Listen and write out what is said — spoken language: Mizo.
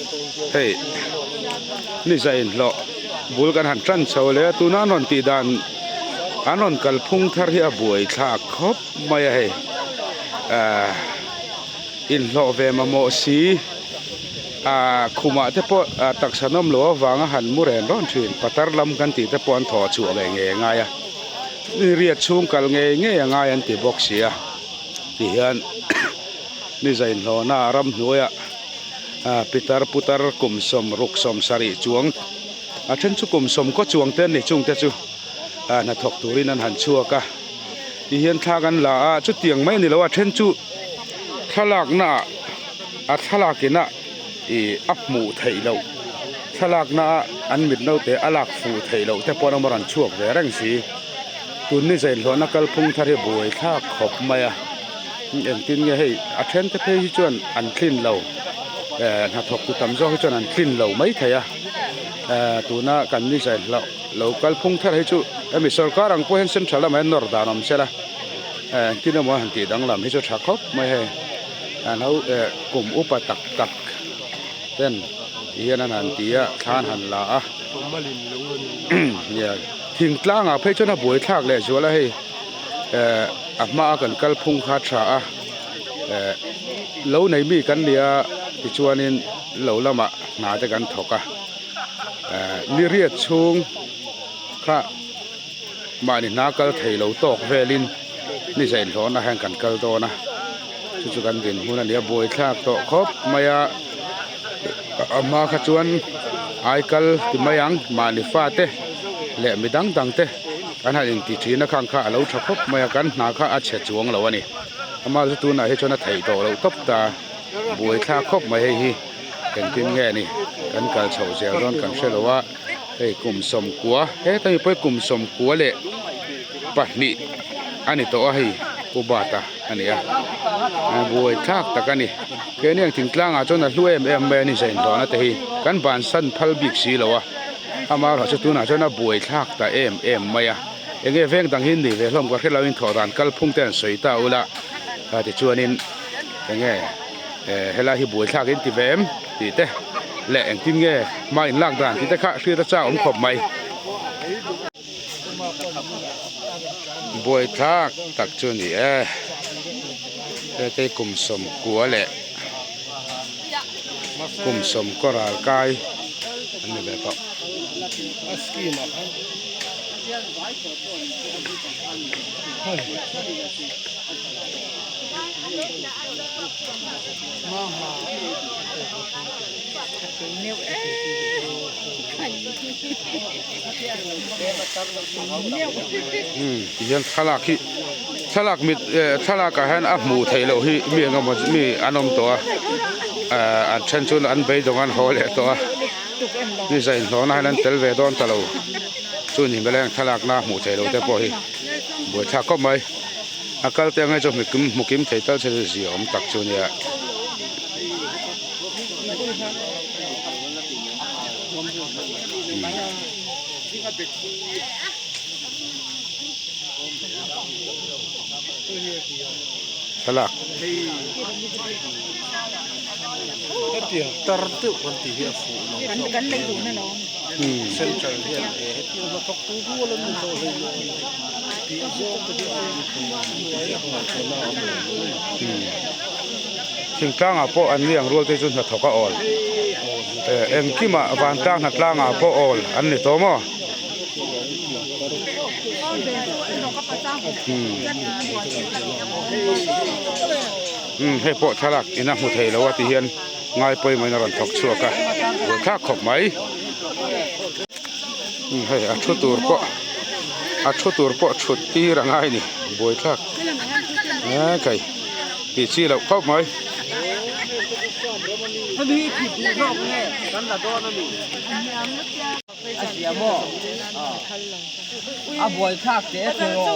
Hei ni za inhlawh bul kan han tan chho leh a tuna an rawn tih dan an rawn kalphung thar hi a buai thlak khawp mai a hei ahh inhlawh ve mamawh si ahh khumah te pawh taksa nawm loh avanga han mu ren rawn thin patar lam kan tih te pawh an thawh chhuah ngei ngei a ngai a ni riat chhung kal ngei ngei a ngai an ti bawk si a ti hian ni za inhlawhna ah ramhnuaiah. Ah pitar putar kum sawm ruk 70 chuang a then chu kum 10 kaw chuang te an ni chung te chu ah hnathawk turin an han chhuak a ti hian thla kan la a chutiang mai a ni lo a then chu thlalak na ah a thlalak in a ih a hmuh theih loh thlalak na a an mit naute a lak fuh theih loh te pawh an awm a rawn chhuak ve reng si tun ni zainhlawhna kalphung thar hi buai thlak khawp mai a. Engtin nge hei a then te phei hi chuan an tlin lo eh hnathawk tu tam zawk hi chuan an tlin lo mai thei a eh tuna kan ni zai hlauh lo kalphung thar hi chu hemi sorkar ang pawh hian central lamah hian nawr dan awm sela eh engtin emaw han tih danglam hi chu tha khawp mai hei an ho eh kum upa tak tak ten ti hian an han ti a thla an han la a nia thingtlangah phei chuan a buaithlak leh zual a hei eh. A hmaa kan kalphung kha tha a eh lo nei mi kan ni a tichuanin lo lamah hna te kan thawk a eh ni riat chhung kha mahni hna kal thei lo tawk velin ni zainhlawhna hian kan kal dawn a chu chu kan dinhmun a ni a buaithlak tawh khawp mai a a hma kha chuan ai kal ti mai ang mahni fate leh mi dang dang te. Kan han inti thin a khang kha a lo tha khawp mai a kan hna kha a chhe chuang lo a ni ama chu tunah hi chuan a theih tawh loh tawp ta buai thlak khawp mai hei hi engtin nge ni kan kal chhoh zel dawn kan hre lo a hei kum 90 heta mi pawh hi kum 92 a ni tawh a hei Pu Bata a ni a buai thlak tak a ni keini ang thingtlangah chuan a hlu em em mai a ni zainhlawhna te hi kan bansan phal bik si lo a. Amaherawhchu chu tunah chuan a buai thlak ta em em mai a, enge veng dang hi ni ve hlawm ka hre lo in thawh dan kalphung te an sawi ta ula a tichuanin enge eh helai hi buai thlak in ti ve em tih te leh engtin nge hma in lak dan tih te kha hriat a chak awm khawp mai. Buai thlak tak chu a ni e, hete kum 90 leh. Kum 10 ral kai an ni ve tawh. Tihian thlalak hi thlalak mit eh thlalakah hian a hmuh theih loh hi mi eng emaw mi an awm tawh a eh an then chu an beidawng an haw leh tawh a mi zain hlawhna hian an tel ve dawn ta lo chu ni hmel a heng thlalak na hmuh theih loh te pawh hi buaithlak khawp mai a kal te ang hi chu hmu kim thei tal che chu zia awm tak chu nia. Thlalak. Hetiang tar deuh kan tih hi a fuh lo zawk Central hian e hetiang hnathawk tu rual an ni tawh hlei lo a ni tih zawng te hi a awm thei a hnuai a ngaihtuahna a awm lo mai Thingtlangah pawh an ni ang rual te chu hnathawk a awl engkimah vantlang hnatlangah pawh awl an ni tawh maw. Umm hei pawh thlalak in a hmu thei lo a ti hian ngai pawimawhin a rawn thawk chhuak a buai thlak khawp mai umm hei a thu tur pawh a thu tur pawh thut tir a ngai a ni buai thlak e kai tih chi loh khawp mai. A buai thlak teh a tiraw.